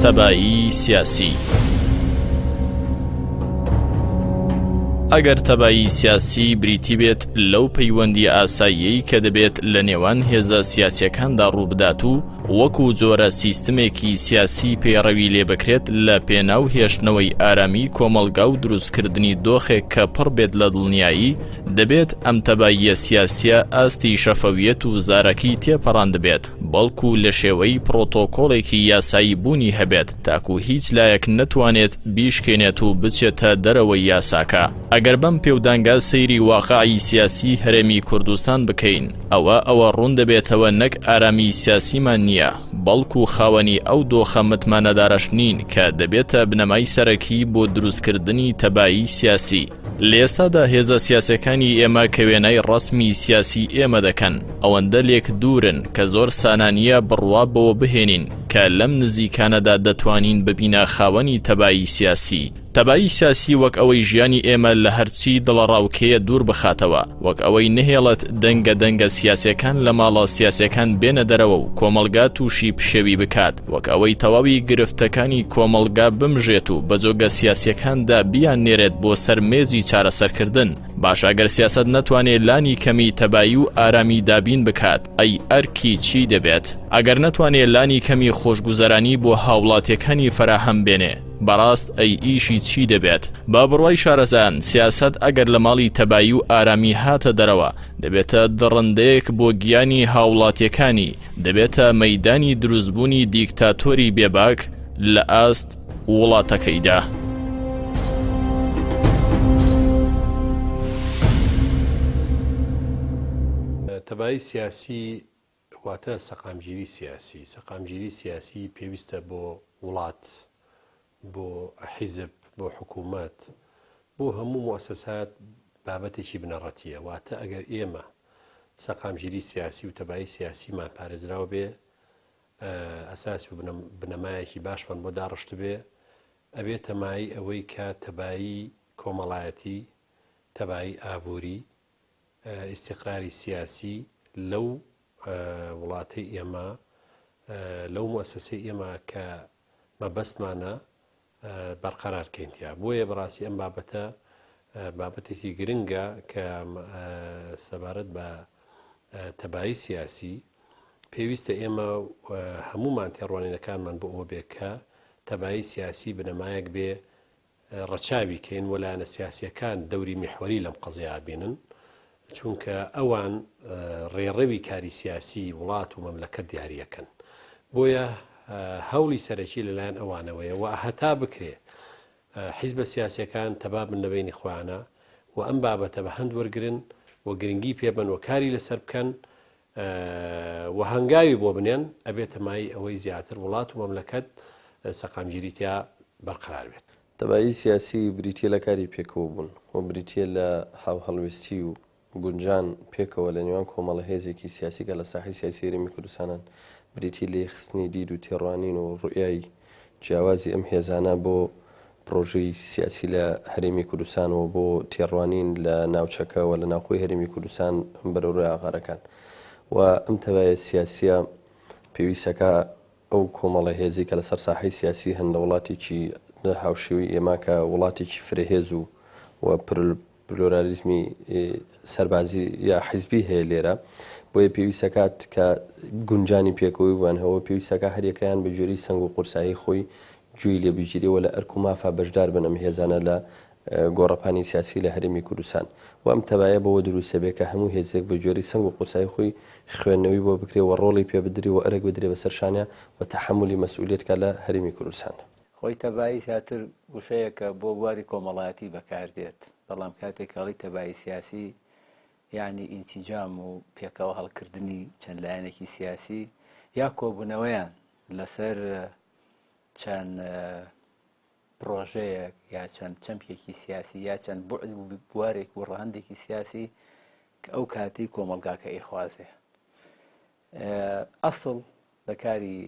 تەبایی سیاسی. ئەگەر تەبایی سیاسی بریتی بێت لەو پەیوەندییە ئاساییەی کە دەبێت لە نێوان هێزە سیاسیەکاندا ڕووبدات و وەکو جۆرە سیستمێکی سیاسی پەیڕەوی لێ بکرێت لە پێناو هێشتنەوەی ئارامی کۆمەڵگا و دروستکردنی دۆخێک کە پڕ بێت لە دڵنیایی، دەبێت ئەم تەباییە سیاسیە ئاستی شەفەویەت و زارەکی تێپەڕاندبێت، بەڵکو لە شێوەی پڕۆتۆکۆڵێکی یاسایی بوونی هەبێت تاکو هیچ لایەک نەتوانێت بیشکێنێت و بچێتە دەرەوەی یاساکە. ئەگەر بەم پێودانگە سەیری واقعی سیاسی هەرێمی کوردستان بکەین، ئەوە ئەوە ڕوون دەبێتەوە نەک ئارامی سیاسیمان نییە، بەڵکو خاوەنی ئەو دۆخە متمانەدارەش نین کە دەبێتە بنەمای سەرەکی بۆ دروستکردنی تەبایی سیاسی. لە ئێستادا هێزە سیاسیەکانی ئێمە کە وێنای ڕەسمی سیاسی ئێمە دەکەن، ئەوەندە لێک دوورن کە زۆر سانا نییە بڕوا بەوە بهێنین کە لەم نزیکانەدا دەتوانین ببینە خاوەنی تەبایی سیاسی. تەبایی سیاسی وەک ئەوەی ژیانی ئێمە لە هەرچی دڵەڕاوکێیە دوور بخاتەوە، وەک ئەوەی نەهێڵێت دەنگە دەنگە سیاسیەکان لە ماڵە سیاسیەکان بێنە دەرەوە و کۆمەڵگا تووشی پشێوی بکات، وەک ئەوەی تەواوی گرفتەکانی کۆمەڵگا بمژێت و بە جۆگە سیاسیەکاندا بیاننێرێت بۆ سەر مێزی چارەسەرکردن. باشە گەر سیاسەت نەتوانێ لانی کەمی تەبایی و ئارامی دابین بکات، ئەی ئەرکی چی دەبێت؟ ئەگەر نەتوانێ لانی کەمی خۆشگوزەرانی بۆ هاوڵاتیەکانی فەراهەم بێنێ، بەڕاست ئەی ئیشی چی دەبێت؟ بە بڕوای شارەزایان، سیاسەت ئەگەر لە ماڵی تەبایی و ئارامی هاتە دەرەوە، دەبێتە دڕندەیەک بۆ گیانی هاوڵاتیەکانی، دەبێتە مەیدانی دروستبوونی دیکتاتۆری بێباک لە ئاست وڵاتەکەیدا. تەبایی سیاسی واتە سەقامگیری سیاسی، سەقامگیری سیاسی پێویستە بۆ وڵات، بۆ حیزب، بۆ حکوومەت، بۆ هەموو موئەسەسات بابەتێکی بنەڕەتییە. واتە ئەگەر ئێمە سەقامگیری سیاسی و تەبایی سیاسیمان پارێزراو بێ، ئەساس و بنەمایەکی باشمان بۆ داڕشتبێ، ئەبێتە مایەی ئەوەی کە تەبایی کۆمەڵایەتی، تەبایی ئابووری، ئیستیقراری سیاسی لەو وڵاتەی ئێمە، لەو موئەسەسەی ئێمە کە مەبەستمانە بەرقەرار کەین تیا. بۆیە بەڕاستی ئەم بابەتە بابەتێکی گرنگە کە سەبارەت بە تەبایی سیاسی پێویستە ئێمە هەمومان تێڕوانینەکانمان بۆ ئەوە بێ کە تەبایی سیاسی بنەمایەک بێ ڕەچاوی کەین و لایەنە سیاسییەکان دەوری میحوەری لەم قەزیە بینن، چونکە ئەوان ڕێڕەوی کاری سیاسی وڵات و مەملەکەت دیاریەکەن. بۆیە هەوڵی سەرەکی لەلایەن ئەوانەوەیە و هەتا بکرێ حیزبە سیاسیەکان تەبا بن لە بەینی خۆیانە و ئەم بابەتە بە هەند وەرگرن و گرنگی پێبەن و کاری لەسەر بکەن و هەنگاوی بۆ بنێن، ئەبێتە مایەی ئەوەی زیاتر وڵات و مەملەکەت سەقامگیری تیا بەرقەرار بێت. تەبایی سیاسی بریتییە لە کاری پێکەوەبوون و بریتییە لە هاوهەڵوێستی و گونجان پێکەوە لە نێوان کۆمەڵە هێزێکی سیاسی کە لە ساحەی سیاسی هەرێمی کوردستانن، بریتی لە یەکخستنی دید و تێڕوانین و ڕوئیای جیاوازی ئەم هێزانە بۆ پڕۆژەی سیاسی لە هەرێمی کوردستان و بۆ تێڕوانین لە ناوچەکە و لە ناوخۆی هەرێمی کوردستان بەرەو ڕووی ئاغارەکان و ئەم تەبایە سیاسیە پێویستەکە ئەو کۆمەڵە هێزی کە لەسەر ساحەی سیاسی هەن لە وڵاتێکی هاوشێوەی ئێمە کە وڵاتێکی فرەهێز و و پلۆرالیزمی سەربازی یا حیزبی هەیە لێرە بۆیە پێویستەکات کە گونجانی پێکەوەی بووان هەوە پێویستەکە هەریەکەیان بە گوێرەی سەنگ و قورسایی خۆی گوێی لێ بگیرێ و لە ئەرک و مافا بەشدار بن ئەم هێزانە لە گۆڕەپانی سیاسی لە هەرێمی کوردستان و ئەم تەبایە بەوە دروستە بێ کە هەموو هێزێک بە گوێرەی سەنگ و قورسایی خۆی خوێندنەوەی بۆ بکرێ و ڕۆڵی پێ بدرێ و ئەرک بدرێ بەسەر شانیا و تەحەمولی مەسئولیەت کا لە هەرێمی کوردستان. خۆی تەبایی زیاتر وشەیەکە بۆ بواری کۆمەڵایەتی بەکاردێت، بەڵام کاتێک کە ئەڵێی تەبایی سیاسی یانی ئینسیجام و پێکەوە هەڵکردنی چەند لایەنێکی سیاسی یا کۆبوونەوەیان لەسەر چەند پرۆژەیەک یا چەند چەمکێکی سیاسی یا چەند بوعد و بوارێک و ڕەهەندێکی سیاسی کە ئەو کاتی کۆمەڵگاکە ئەیخوازێ. ئەسڵ لە کاری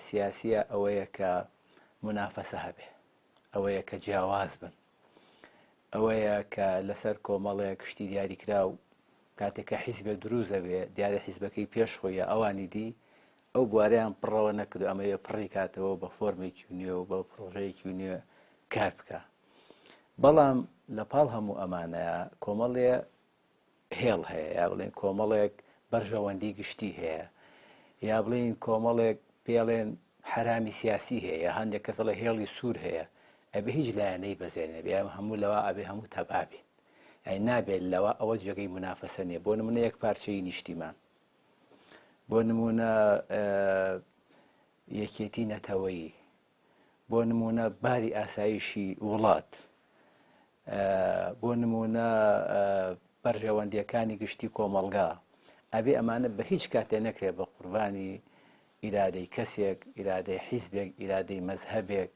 سیاسیە ئەوەیە کە منافەسە هەبێ، ئەوەیە کە جیاواز بن، ئەوەیە کە لەسەر کۆمەڵێک شتی دیاریکراو کاتێک کە حیزبێک دروست دەبێ دیارە حیزبەکەی پێش خۆی یا ئەوانی دی. ئەو بوارەیان پڕەوە نەکردو ئەمەوێ پڕی کاتەوە بە فۆرمێکی نوێ و بە پرۆژەیەکی نوێ کار بکە بەڵام لە پاڵ هەموو ئەمانەیە کۆمەڵێ هێڵ هەیە یا بڵێن کۆمەڵێک بەرژەوەندی گشتی هەیە یا بڵێن کۆمەڵێک پێڵێن حرامی سیاسی هەیە هەندێک کەسەڵە هێڵی سوور هەیە ئەبێ هیچ لایەنەی بەزێنێ بێ هەموو لەوە ئەبێ هەموو تەبابین ئەی نابێت لەوە ئەوە جێگەی منافەسە نیە بۆ نمونە یەک پارچەی نیشتیمان بۆ نمونە یەکێتی نەتەوەیی بۆ نمونە باری ئاسایشی وڵات بۆ نمونە بەرژەوەندیەکانی گشتی کۆمەڵگا ئەبێ ئەمانە بە هیچ کاتێ نەکرێت بە قوربانی ئیرادەی کەسێک ئیرادەی حیزبێک ئیرادەی مەزهەبێک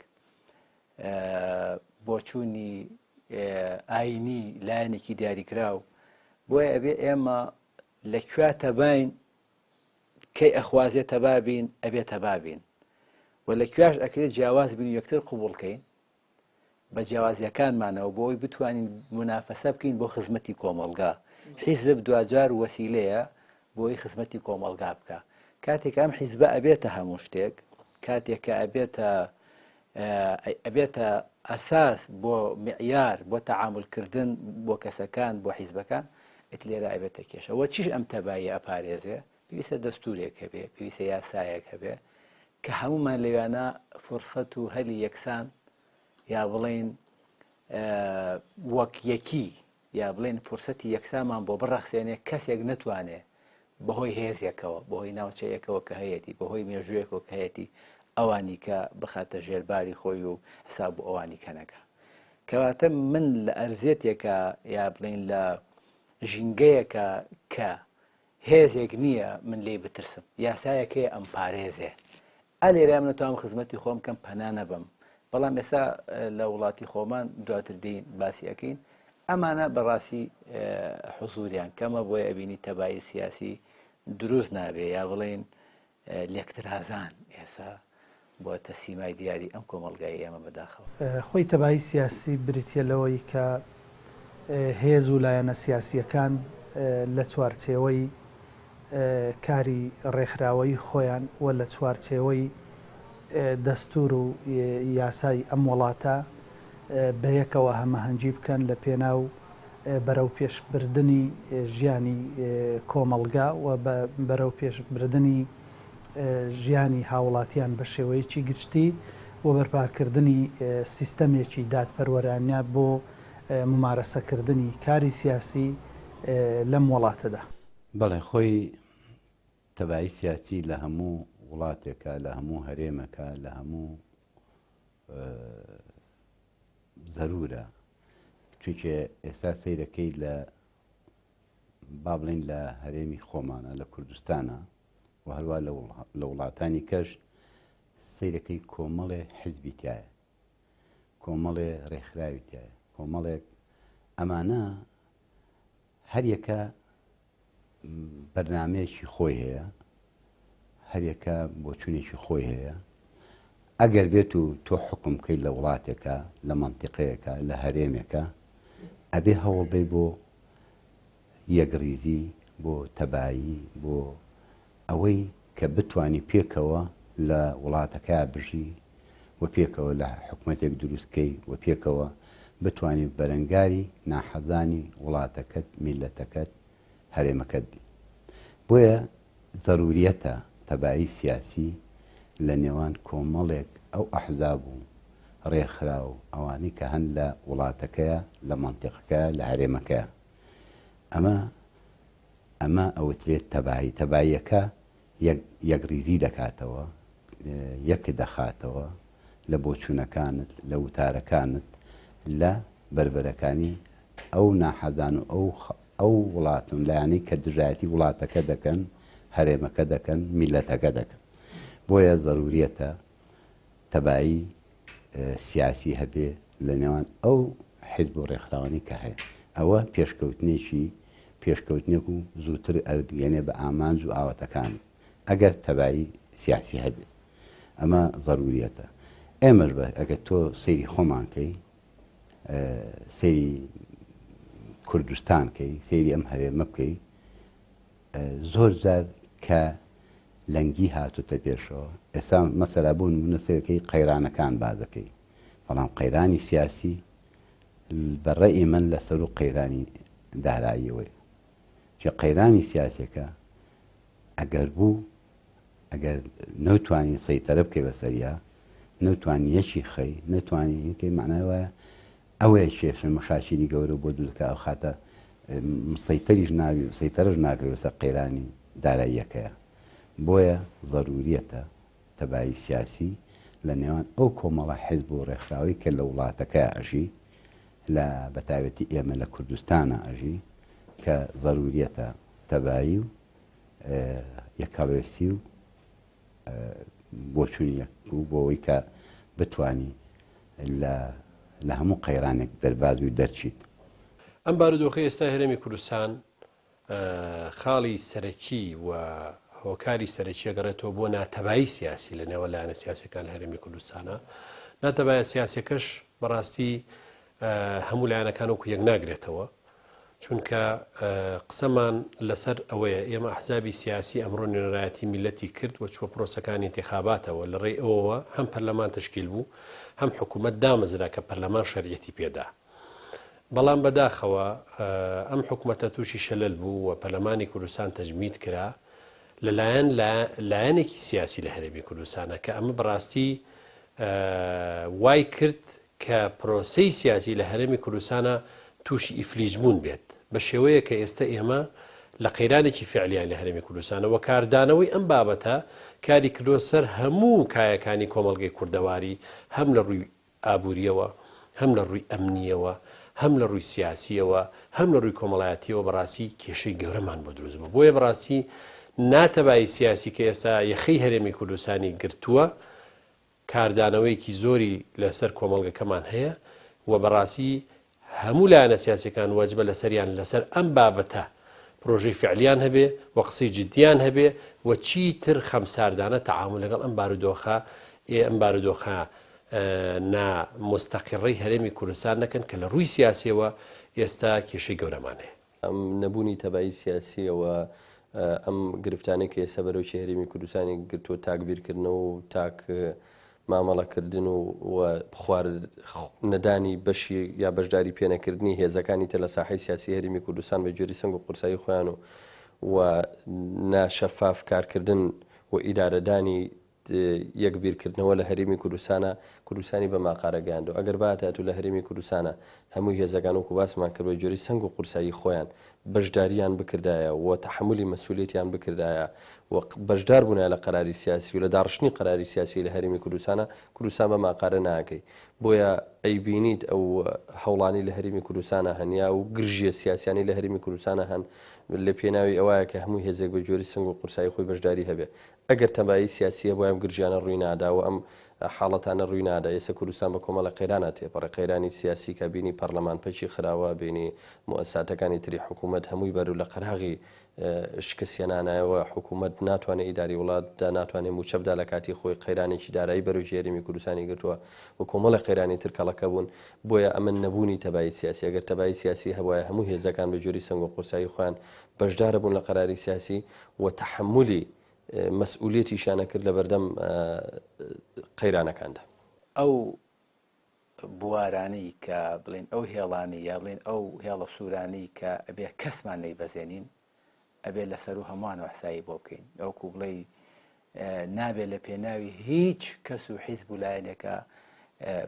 بۆچوونی ئاینی لایەنێکی دیاریکراو بۆیە ئەبێ ئێمە لە کوێ تەباین کەی ئەخوازێ تەبا بین ئەبێ تەبا بین و لە کوێش ئەکرێت جیاواز بین و یەکتر قبوڵ کەین بە جیاوازیەکانمانەوە بۆ ئەوی بتوانین منافەسە بکەین بۆ خزمەتی کۆمەڵگا حیزب دواجار وەسیلەیە بۆی خزمەتی کۆمەڵگا بکە کاتێک ئەم حیزبە ئەبێتە هەموو شتێک کاتێک کە ئەبێتە ئەبێتە ئەساس بۆ معیار بۆ تەعامولکردن بۆ کەسەکان بۆ حیزبەکان ئیت لێرە ئەبێتە کێشە وە چیش ئەم تەبایی ئەپارێزێ پێویستە دەستورێک هەبێ پێویستە یاسایەک هەبێ کە هەمومان لەوێانە فرسەت و هەلی یەکسان یا بڵین وەک یەکی یا بڵێن فرسەتی یەکسانمان بۆ بڕەخسێنێ کەسێک نەتوانێ بەهۆی هێزێکەوە، بەهۆی ناوچەیەکەوە کە هەیەتی، بەهۆی مێژوویەکەوە کە هەیەتی، ئەوانی کە بخاتە ژێر باری خۆی و حساب بۆ ئەوانی کە نەکا. کەواتە من لە ئەرزێتێکە یا بڵێین لە ژینگەیەکە کە هێزێک نییە من لێی بترسم، یاسایەک هەیە ئەمپارێزێ. ئا لێرەیا من ئەتوانم خزمەتی خۆم بکەم پەنا نەبەم بەڵام ئێستا لە وڵاتی خۆمان دواتر دێین باسی ئەکەین ئەمانە بەڕاستی حزوریان کەمە بۆیە ئەبینی تەبایی سیاسی دروست نابێ یا بڵێن لێکترازان ئێسا بۆتە سیمای دیاری ئەم کۆمەڵگای ئێمە بەداخەوە. خۆی تەبایی سیاسی بریتیە لەوەی کە هێز و لایەنە سیاسییەکان لە چوارچێوەی کاری ڕێکخراوەیی خۆیان و لە چوارچێوەی دەستوور و یاسای ئەم وڵاتە بەیەکەوە هەمەهەنگی بکەن لە پێناو بەرەوپێشبردنی ژیانی کۆمەڵگا و بەرەوپێشبردنی ژیانی هاوڵاتیان بە شێوەیەکی گشتی و بەرپاکردنی سیستەمێکی دادپەروەرانە بۆ مومارەسەکردنی کاری سیاسی لەم وڵاتەدا. بەڵێ خۆی تەبایی سیاسی لە هەموو وڵاتێکا، لە هەموو هەرێمەکا، لە هەموو زەرورە، چونکێ ئێستا سەیرەکەی لە با بڵێین لە هەرێمی خۆمانە لە کوردستانە و هەروە لە وڵاتانی کەش سەیرەکەی کۆمەڵێ حزبی تایە کۆمەڵێ ڕێکخراوی تایە کۆمەڵێک ئەمانە هەریەکە بەرنمەیەکی خۆی هەیە هەریەکە بۆچونێکی خۆی هەیە ئەگەر بێت و تۆ حکم بکەیت لە وڵاتێکە لە منتیقەیەکە لە هەرێمێکە ئەبێ هەوڵ بی بۆ یەکڕیزی بۆ تەبایی بۆ ئەوەی کە بتانی پێکەوە لە وڵاتەکە بژی و پێکەوە لە حکومەتێک دروست کەی و پێکەوە بتانی بەرەنگاری ناحەزانی وڵاتەکەت میلەتەکەت هەرێمەکەت بی بۆیە زەروریەتە تەبایی سیاسی لە نێوان کۆمەڵێک ئەو ئەحزاب و ڕێکخراو ئەوانەی کە هەن لە وڵاتەکەیا لە مەنتیقەکەیا لە هەرێمەکەیا ئەمە ئەمە ئەوترێت تەبایی تەباییەکە یەک یەکڕیزی دەکاتەوە یەک دەخاتەوە لە بۆچوونەکانت لە وتارەکانت لە بەربەرەکانی ئەو ناحەزان و ئەو ئەو وڵاتن لایەنەی کە دژایەتی وڵاتەکە دەکەن هەرێمەکە دەکەن میلەتەکە دەکەن بۆیە زەروریەتە تەبایی سیاسی هەبێ لە نێوان ئەو حیزب و ڕێکخراوانەی کە هەیە ئەوە پێشکەوتنێکی پێشکەوتنێک و زووتر ئەتگەێنێ بە ئامانج و ئاواتەکانت ئەگەر تەبایی سیاسی هەبێ ئەمە زەروریەتە ئێمەش بە ئەگەر تۆ سەیری خۆمان کەی سەیری کوردستان کەی سەیری ئەم هەرێمە بکەی زۆر جار کە لەنگی هاتوتە پێشەوە ئێستا مەسەلا بۆ نمونە سەیرکەی قەیرانەکان بازەکەی بەڵام قەیرانی سیاسی بە ڕەئی من لە سەرو قەیرانی داراییەوەیە چێ قەیرانی سیاسەکە ئەگەر بوو ئەگەر نەوتوانی سەیتەرە بکەی بەسەریا نەوتوانی یەکی خەی نەتوانی هینکەی معنای وایە ئەوەیە کێشە مەشاکیلی گەورە بۆ دروست کە ئەوخاتە مسەیتەریش ناوی سەیتەرەش ناکرێت بەسەر قەیرانی داراییەکەیە بۆیە زەروریەتە تەبایی سیاسی لە نێوان ئەو کۆمەڵە حیزب و ڕێکخراوەی کە لە وڵاتەکە ئەژی لە بەتایبەتی ئێمە لە کوردستانە ئەژی کە زەروریەتە تەبایی و یەکهەڵوێستی و بۆچوونی یەک بوو بۆ ئەوەی کە بتانی لە لە هەموو قەیرانێک دەرباز و دەرچیت. ئەم بارودۆخەی ئێستای هەرێمی کوردستان خاڵی سەرەکی و هۆکاری سەرەکی ئەگەڕێتەوە بۆ ناتەبایی سیاسی لە نێوان لایەنە سیاسەکان لە هەرێمی کوردستانە. ناتەبایە سیاسەکەش بەڕاستی هەموو لایەنەکان وەکو یەک ناگرێتەوە. چونکە قسەمان لەسەر ئەوەیە ئێمە ئەحزابی سیاسی ئەمڕۆ نوێنەرایەتی میللەتی کرد و چووە پرۆسەکانی ئینتیخاباتەوە لە ڕێی ئەوەوە هەم پەرلەمان تەشکیل بوو هەم حکوومەت دامەزرا کە پەرلەمان شەرعیەتی پێدا بەڵام بەداخەوە ئەم حکومەتە تووشی شەلەل بوو و پەرلەمانی کوردستان تەجمید کرا لەلایەن لایەنێکی سیاسی لە هەرێمی کوردستانە کە ئەمە بەڕاستی وای کرد کە پرۆسەی سیاسی لە هەرێمی کوردستانا تووشی ئیفلیج بوون بێت بە شێوەیەک کە ئێستە ئێمە لە قەیرانێکی فعلیان لە هەرێمی کوردستانە و کاردانەوەی ئەم بابەتە کاری کردووە سەر هەموو کایەکانی کۆمەڵگەی کوردەواری هەم لە ڕووی ئابووریەوە هەم لە ڕووی ئەمنیەوە هەم لە ڕووی سیاسیەوە هەم لە ڕووی کۆمەڵایەتیەوە بەڕاستی کێشەی گەورەمان بۆ دروست بوو بۆیە بەڕاستی ناتەبایی سیاسی کە ئێستا یەخەی هەرێمی کوردستانی گرتووە کاردانەوەیەکی زۆری لەسەر کۆمەڵگەکەمان هەیە و بەڕاستی هەموو لایەنە سیاسیەکان وەجبە لەسەریان لەسەر ئەم بابەتە پرۆژەی فعلیان هەبێ و قسەی جدیان هەبێ و چیتر خەمساردانە تەعامول لەگەڵ ئەم بارودۆخە ئەم بارودۆخە نا مستەقیڕەی هەرێمی کوردستان نەکەن کە لە ڕووی سیاسیەوە ئێستا کێشەی گەورەمان هەیە. ئەم نەبوونی تەبایی سیاسییە و ئەم گرفتانەی کە ئێستا بەرۆکی هەرێمی کوردستانی گرتووە تاک بیرکردنەوە و تاک مامەڵەکردن و و خوار نەدانی بەشی یا بەشداری پێنەکردنی هێزەکانی تر لە ساحەی سیاسی هەرێمی کوردستان بە گوێری سەنگ و قورسایی خۆیان و و ناشەفاف کارکردن و ئیدارەدانی یەک بیرکردنەوە لە هەرێمی کوردستانا کوردستانی بە ماقارە گەیاندوە ئەگەر باتایەت و لە هەرێمی کوردستانا هەموو هێزەکان وەکو باسمان کرد بە گوێرەی سەنگ و قورسایی خۆیان بەشداریان بکردایە و تەحەمولی مەسولیەتیان بکردایە و بەشدار بوونایە لە قەراری سیاسی و لە داڕشتنی قەراری سیاسی لە هەرێمی کوردستانا کوردستان بە ماقارە ناگەی بۆیە ئەیبینیت ئەو هەوڵانەی لە هەرێمی کوردستانا هەن یا ئەو گرژیە سیاسیانەی لە هەرێمی کوردستانا هەن لە پێناوی ئەوایە کە هەموو هێزێک بە گوێرەی سەنگ و قورسایی خۆی بەشداری هەبێ ئەگەر تەبایی سیاسی هەبوایە ئەم گرژیانە ڕووی نادا و ئەم حاڵەتانە ڕووی نادا. ئێستا کوردستان بە کۆمەڵێک قەیرانا تێپەڕێ. قەیرانی سیاسی کە بینی پەڕلەمان پەکی خراوە، بینی موئەسساتەکانی تری حکوومەت هەمووی بەرو لە قەراغی شکست هێنانایەوە، حکوومەت ناتوانێ ئیداری وڵات بدا، ناتوانێ مووچە بدا لە کاتی خۆی، قەیرانێکی دارایی بەرۆکی هەرێمی کوردستانی گرتووە و کۆمەڵێک قەیرانی تر کەڵەکە بوون. بۆیە ئەمە نەبوونی تەبایی سیاسی. ئەگەر تەبایی سیاسی هەبوایە هەموو هێزەکان بە گوێرەی سەنگ و قورسایی خۆیان بەشدارە بوون لە قەراری سیاسی و تەحەمولی مەسئولیەتیشیان ئەکرد لەبەردەم قەیرانەکاندا. ئەو بوارانەی کە بڵێین ئەو هێڵانەی یا بڵێین ئەو هێڵە سوورانەی کە ئەبێ کەسمان نەیبەزێنین ئەبێ لە سەروو هەمووانەوە حسابی بۆ بکەین ئەوکو بڵێی نابێ لە پێناوی هیچ کەس و حیزب و لایەنێکە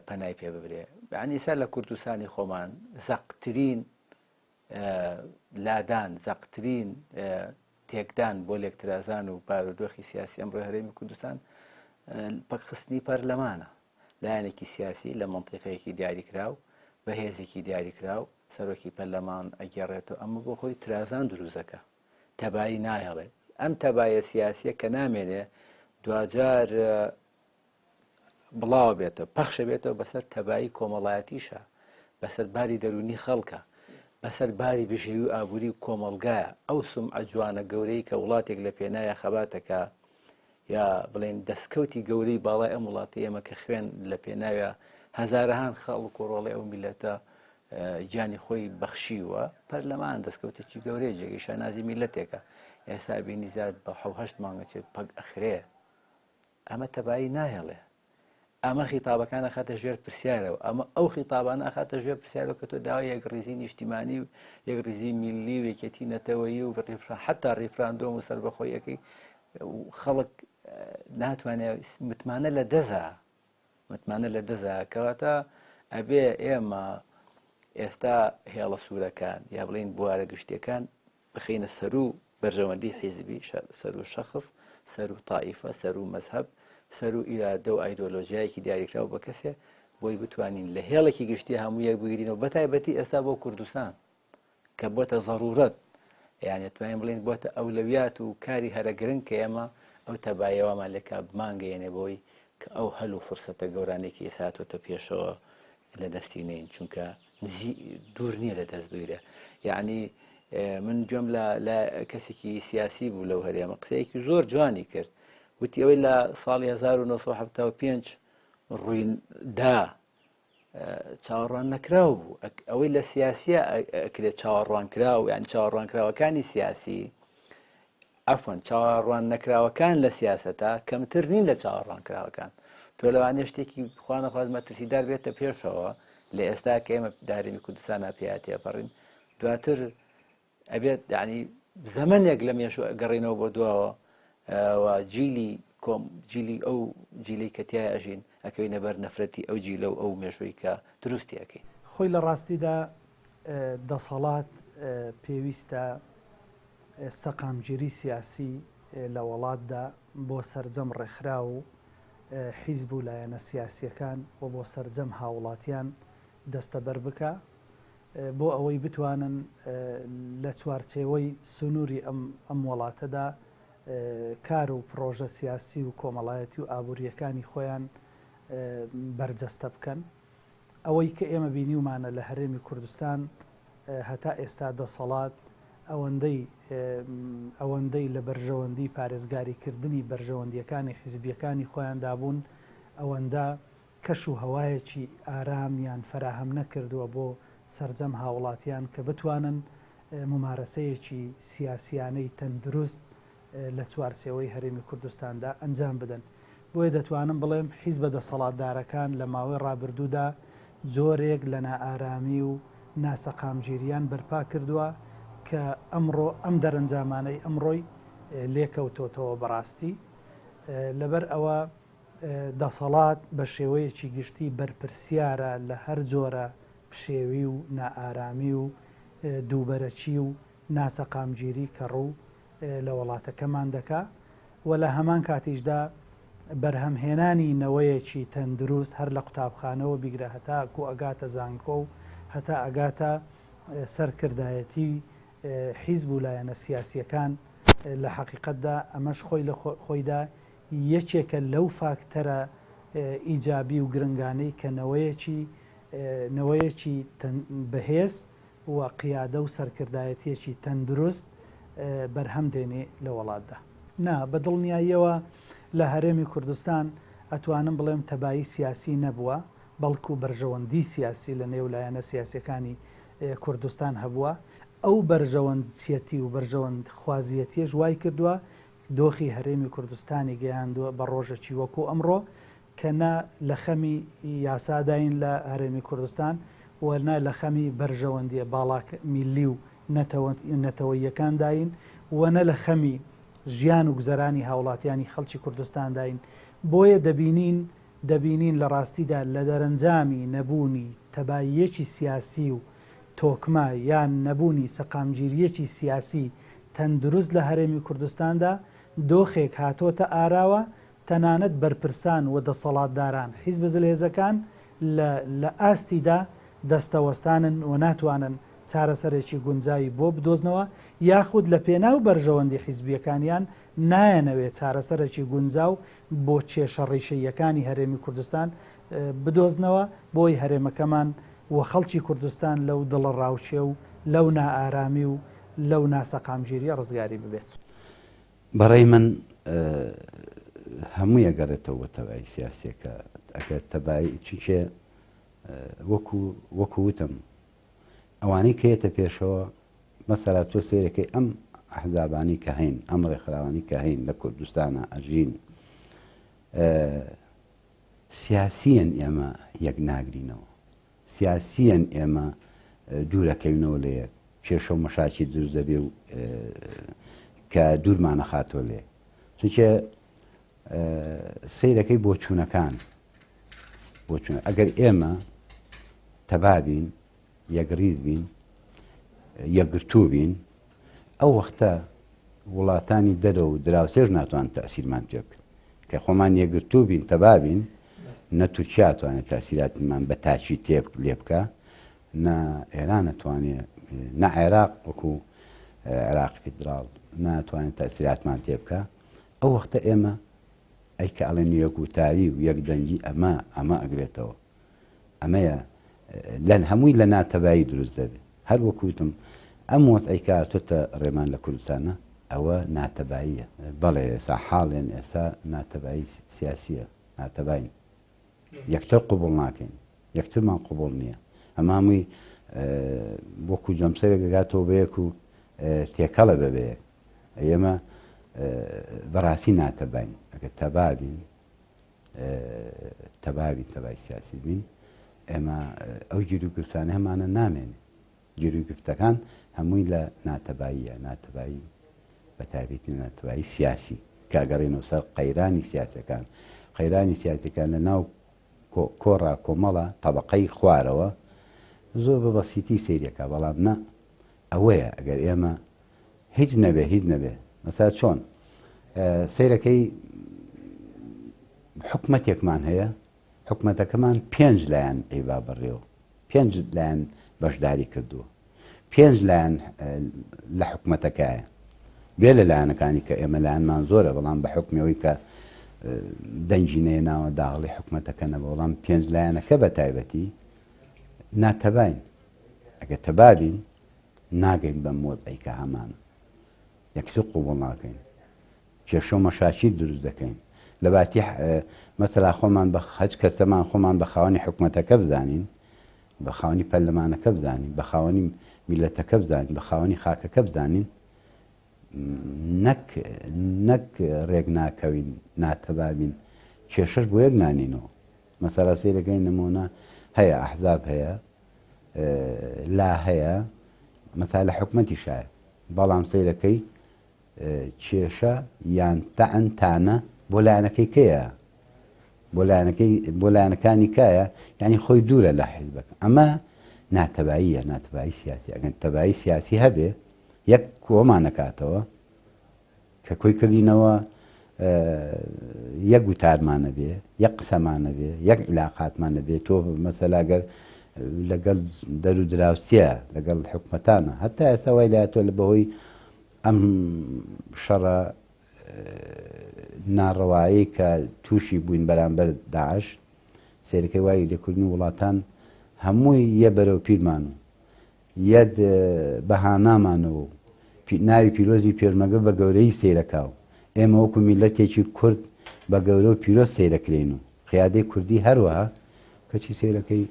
پەنای پێ ببرێ یعنی ئێستا لە کوردستانی خۆمان زەقترین لادان، زەقترین تێکدان بۆ لێکترازان و بارودۆخی سیاسی ئەمڕۆی هەرێمی کوردستان پەکخستنی پەرلەمانە. لایەنێکی سیاسی لە مەنتیقەیەکی دیاریکراو بە هێزێکی دیاریکراو سەرۆکی پەرلەمان ئەگێڕێتەوە، ئەمە بۆ خۆی ترازان دروست دەکا، تەبایی ناهێڵێت. ئەم تەبایە سیاسیە کە نامێنێ دواجار بڵاوە بێتەوە پەخشە بێتەوە بەسەر تەبایی کۆمەڵایەتیشە بەسەر باری دەرونی خەڵکە بەسەر باری بژێوی و ئابووری و کۆمەڵگایە ئەو سومعە جوانە گەورەی کە وڵاتێک لە پێنایا خەباتەکە یا بڵێن دەستکەوتی گەورەی باڵای ئەم وڵاتی ئێمە کە خوێن لە پێناوە هەزارەهان خەڵک و ڕۆڵی ئەو میلەتە گیانی خۆی بەخشیوە، پەرلەمان دەستکەوتێکی گەورەیە جێگەی شانازی میللەتێکە. ئێستا بینی زیاد بە حەو هەشت مانگە چێت پەک ئەخرێ ئەمە تەبایی ناهێڵێ ئەمە خیتابەکان ئەخاتە ژێر پرسیارەوە ئەمە ئەو خیتابانە ئەخاتە ژێر پرسیارەوە کە تۆ داوای یەکڕیزی نیشتیمانی و یەکڕیزی میللی و یەکێتی نەتەوەیی و ڕیفرا حتا ڕیفراندۆم و سەربەخۆیەکەی خەڵک ناتوانێت متمانە لە دەزا متمانە لە دەزا کەواتە ئەبێ ئێمە ئێستا هێڵە سوورەکان یا بڵین بوارە گشتیەکان بخەینە سەروو بەرژەوەندی حیزبی، سەروو شەخس، سەروو تائیفە، سەروو مەزهەب، سەروو ئیرادە و ئایدۆلۆژیایەکی دیاریکراو بە کەسێ، بۆی بتوانین لە هێڵێکی گشتی هەموو یەک بگرین و بەتایبەتی ئێستا بۆ کوردستان کە بۆتە زەرورەت یعنی توانین بڵین بۆتە ئەولەویات و کاری هەرە گرنگ کە ئێمە ئەو تەبایەوەمان لێکا بمانگەیەنێ بۆی کە ئەو هەل و فرسەتە گەورانێکی ئێستا هاتۆتە پێشەوە لە دەستی نین چونکە نزی دوور نییە لە دەست بگرێ یعنی من گوێم لە لە کەسێکی سیاسی بوو لەو هەرێمە قسەیەکی زۆر جوانی کرد وتی ئەوەی لە ساڵی 1975 ڕووی دا چاوەڕوان نەکراو بوو ئەوەی لە سیاسیە ئەکرێت چاوەڕوان کراو یان چاوەڕوانکراوەکانی سیاسی عەفوەن چاوەڕوان نەکراوەکان لە سیاسەتا کەمتر نین لە چاوەڕوانکراوەکان. تۆ لەوانەیە شتێکی خوا نەخواست مەترسیدار بێتە پێشەوە لە ئێستا کە ئێمە دارێمی کوردستانە پێیا تێپەڕین دواتر ئەبێت یعنی زەمنێک لە مێژوو گەڕینەوە بۆ دواوە و جیلی کۆم جیلی ئەو جیلی کە تای ئەژین ئەکەوینە بەر نەفرەتی ئەو جیلە و ئەو مێژووی کە دروستی ئەەکەین. خۆی لە ڕاستیدا دەسەڵات پێویستە سەقامگیری سیاسی لە وەڵاتدا بۆ سەرجەم ڕێکخراو و حیزب و لایەنە سیاسییەکان و بۆ سەرجەم هاوڵاتیان دەستەبەر بکا بۆ ئەوەی بتوانن لە چوارچێوەی سنووری ئەم ئەم وەڵاتەدا کار و پڕۆژە سیاسی و کۆمەڵایەتی و ئابوورییەکانی خۆیان بەرجەستە بکەن. ئەوەی کە ئێمە بینیومانە لە هەرێمی کوردستان هەتا ئێستا دەسەڵات ئەوەندەی ئەوەندەی لە بەرژەوەندی پارێزگاری کردنی بەرژەوەندیەکانی حیزبیەکانی خۆیاندا بوون ئەوەندە کەش و هەوایەکی ئارامیان فەراهەم نەکردووە بۆ سەرجەم هاوڵاتیان کە بتوانن مومارەسەیەکی سیاسیانەی تەندروست لە چوارچێوەی هەرێمی کوردستاندا ئەنجام بدەن. بۆیە دەتوانم بڵێم حیزبە دەسەڵاتدارەکان لە ماوەی ڕابردوودا جۆرێک لە نائارامی و ناسەقامگیریان بەرپا کردووە کە ئەمڕۆ ئەم دەرەنجامانەی ئەمڕۆی لێکەوتۆتەوە بەڕاستی لەبەر ئەوە دەسەڵات بە شێوەیەکی گشتی بەرپرسیارە لە هەر جۆرە پشێوی و نائارامی و دووبەرەکی و ناسەقامگیری کە ڕوو لە وەڵاتەکەمان دەکا و لە هەمان کاتیشدا بەرهەمهێنانی نەوەیەکی تەندروست هەر لە قوتابخانەوە بیگرە هەتا کو ئەگاتە زانکۆ و هەتا ئەگاتە سەرکردایەتی حیزب و لایەنە سیاسیەکان لە حەقیقەتدا ئەمەش خۆی لە خۆیدا یەکێکە لەو فاکتەرە ئیجابی و گرنگانەی کە نەوەیەکی نەوەیەکی بەهێز و قیادە و سەرکردایەتیەکی تەندروست بەرهەم دێنێ لە وەڵاتدا. نا، بە دڵنیاییەوە لە هەرێمی کوردستان ئەتوانم بڵێم تەبایی سیاسی نەبووە، بەڵکو بەرژەوەندی سیاسی لە نێو لایەنە سیاسیەکانی کوردستان هەبووە، ئەو بەرژەوەندچیەتی و بەرژەوەندخوازیەتیەش وای کردووە دۆخی هەرێمی کوردستانی گەیاندووە بە ڕۆژێکی وەکو ئەمڕۆ کە نە لە خەمی یاساداین لە هەرێمی کوردستان و نە لە خەمی بەرژەوەندیە باڵا میللی و نەتەوەییەکانداین و نە لە خەمی ژیان و گوزەرانی هاوڵاتیانی خەڵکی کوردستانداین بۆیە دەبینین دەبینین لە ڕاستیدا لە دەرەنجامی نەبوونی تەباییەکی سیاسی و تۆکمە یان نەبوونی سەقامگیرییەکی سیاسی تەندروست لە هەرێمی کوردستاندا دۆخێک هاتۆتە ئاراوە تەنانەت بەرپرسان و دەسەڵاتداران، حیزبە زلهێزەکان لە لە ئاستیدا دەستەوەستانن و ناتوانن چارەسەرێکی گونجاوی بۆ بدۆزنەوە یاخود لە پێناو بەرژەوەندی حیزبییەکانیان نایانەوێ چارەسەرێکی گونجاو بۆ کێشە ڕیشەییەکانی هەرێمی کوردستان بدۆزنەوە بۆی هەرێمەکەمان و خەڵکی کوردستان لەو دڵەڕاوکێ و لەو نائارامی و لەو ناسەقامگیرییە ڕزگاری ببێت. بەڕای من هەمووی ئەگەڕێتەوە بۆ تەبایی سیاسیەکە ئەگەر تەبایی چونکێ وەکو وەکو وتم ئەوانەی کە یەتە پێشەوە مەسەلا تۆ سەیرەکەی ئەم ئەحزابانەی کە هەین، ئەم ڕێکخراوانەی کە هەین لە کوردستانا ئەژین، سیاسییەن ئێمە یەک ناگرینەوە، سیاسییەن ئێمە دوورەکەوینەوە لە یەک، کێشە و مەشاکیل دروست دەبێ و کە دوورمانەخاتەوە لە یەک. چونکە سەیرەکەی بۆچوونەکان بۆچوون ئەگەر ئێمە تەبابین یەکڕیز بین، یەکگرتوو بین، ئەو وەختە وڵاتانی دەرەوە و دراوسێش ناتوانن تەئسیرمان پێ بکەن. کە خۆمان یەکگرتوو بین، تەبا بین، نە تورکیا ئەتوانێت تەئسیراتمان بە تاکی تێ لێ بکا، نە ئێران ئەتوانێ، نە عێراق وەکوو عێراقی فیدراڵ ناتوانێت تەئسیراتمان تێ بکا. ئەو وەختە ئێمە ئەی کە ئەڵێن یەکوتاری و یەکدەنگی ئەمە ئەمە ئەگرێتەوە. ئەمەیە لەن هەمووی لە ناتەبایی دروست دەبێ هەر وەکو وتم ئەم وەزعەی کە هاتۆتە ڕێمان لە کوردستانە ئەوە ناتەباییە بەڵێ ئێستا حاڵێن ئێستا ناتەبایی سیاسیە ناتەباین یەکتر قوبڵ ناکەین یەکترمان قوبڵ نییە ئەمە هەمووی وەکو جەمسەرێک گەگاتەوە بەیەک و تێکەڵە بەبەیەک ئێمە بەڕاستی ناتەباین ئەگەر تەبابین تەبابین تەبای سیاسی بین ئێمە ئەو گیروگرفتانە هەمانە نامێنێ گیروگرفتەکان هەمووی لە ناتەباییە ناتەبایی بە تایبەتی ناتەبایی سیاسی کە ئەگەڕێنەوە سەر قەیرانی سیاسەکان قەیرانی سیاسەکان لە ناو کۆڕا کۆمەڵە طبقەی خوارەوە زۆر بە بەسیتی سەیرەکە بەڵام نا ئەوەیە ئەگەر ئێمە هیچ نەبێ هیچ نەبێ مەسا چۆن سەیرەکەی حکومەتێکمان هەیە حکومەتەکەمان پێنج لایەن ئەیبا بەڕێوە پێنج لایەن بەشداری کردووە پێنج لایەن لە حکومەتەکایە بێ لە لایەنەکانی کە ئێمە لایەنمان زۆرە بەڵام بە حکمەوەی کە دەنگی نێناوە داخڵی حکومەتەکە نەبوو بەڵام پێنج لایەنەکە بە تایبەتی ناتەباین ئەگە تەبابین ناگەین بەم وەزعەی کە هەمانە. یەکتر قبوڵ ناکەین. کێشە و مەشاکیل دروست دەکەین. لە باتی مەسەلا خۆمان بە هەچ کەسەمان خۆمان بە خاوەنی حکومەتەکە بزانین، بە خاوەنی پەرلەمانەکە بزانین، بە خاوەنی میللەتەکە بزانین، بە خاوەنی خاکەکە بزانین، نەک نەک ڕێک ناکەوین، ناتەبابین، کێشەش بۆ یەک نانینەوە. مەسەلا سەیرەکەین نموونە هەیە ئەحزاب هەیە لا هەیە مەسا لە حکومەتیشایە بەڵام سەیرەکەی کێشە یان تەعن تانە بۆ لایەنەکەی کەیە بۆ لایەنەکەی بۆ لایەنەکانی کایە یعنی خۆی دوورە لە حیزبەکە ئەمە ناتەباییە ناتەبایی سیاسی ئەگەن تەبایی سیاسی هەبێ یەک کۆمانەکاتەوە کە کۆی کردینەوە یەک گوتارمان نەبێ، یەک قسەمان نەبێ، یەک عیلاقاتمان نەبێ، تۆ مەسەلا گەر لەگەڵ دەر و دراوسێ لەگەڵ حکومەتانە هەتا ئێستا وای لە تۆ لە بەهۆی ئەم شەڕە ناڕەوایی کە تووشی بووین بەرامبەر داعش سێرەکەی وای لێکردن وڵاتان هەمووی یە بەرەو پیرمان و یەت بە هانامانەوە و ناوی پیرۆزی پێشمەرگە بە گەورەیی سەیرەکا و ئێمە وەکو میللەتێکی کورد بە گەورە و پیرۆز سەیرەکرێین و قیادەی کوردی هەروەها کەچی سەیرەکەی